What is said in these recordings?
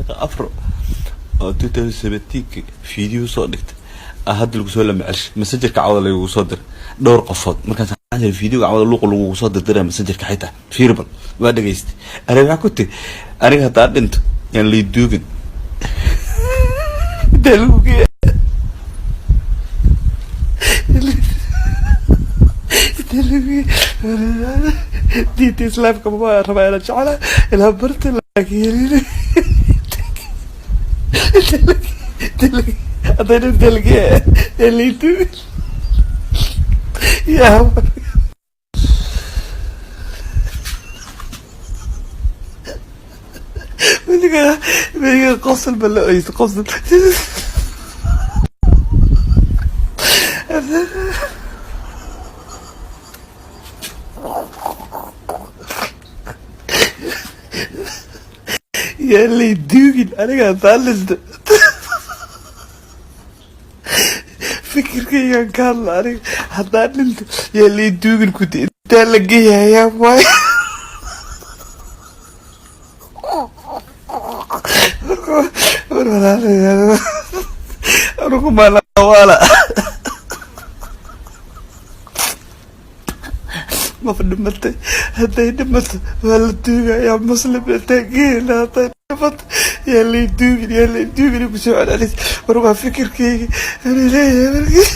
Deeqa Afro oo 2017 video soo dhigtay, hadda lagu soo lama celshay. Messengerka cawada lagugu soo diray dhowr qofood. Markaas videoga cawada luuqa lagugu soo dirdiray messengerka, xitaa fiirbal waa dhegaystay. Ani maxaa ku tiri? Aniga haddaa dhinto yaan lay duugin. Intee lagu geeya? Intee lagu geeya? Diinta Islaamka ma rabaa inaan jeclaa ilaa barta, laakiin haddayna intee lagu geeya yaan lay duugin yaa. Weliga weliga qosol ba la oysa, qosol. Yaa lay duugin aniga haddaan dhinto. Fikirkaygaan ka hadla: aniga haddaan dhinto yaa lay duugin. Kuti intaa la geeyayaa waay. War walaalayaal, anigu malawaala qof dhimatay hadday dhimato waa la duugayaa. Muslim intaa geela hadday dhimato yaa lay duugin, yaa lay duugin kusoo celcelis. War waa fikirkayga ani leeyahay. Markii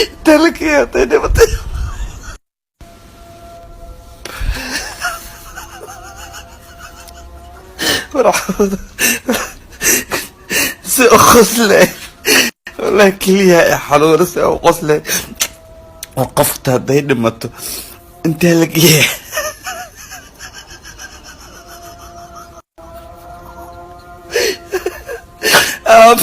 intaa la geeya hadday dhimatay. War si u qoslay, wallahi keliya ee xanuuna si u qoslay. Oo qofta hadday dhimato intee la geeya? Alaab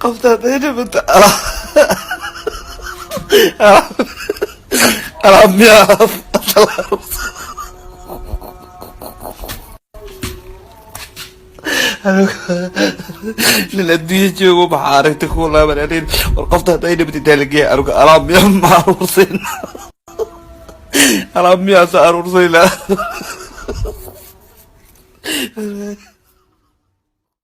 qofta hadday dhimato, alaab alaab alaab miyaa alaab? Nin adduunya joogo maxaa aragtay ku laaban anin? War qofta hadday dhimato intee la geeya? Anuga alaab miyaa ma aruursayna? Alaab miyaa sa aruursayna?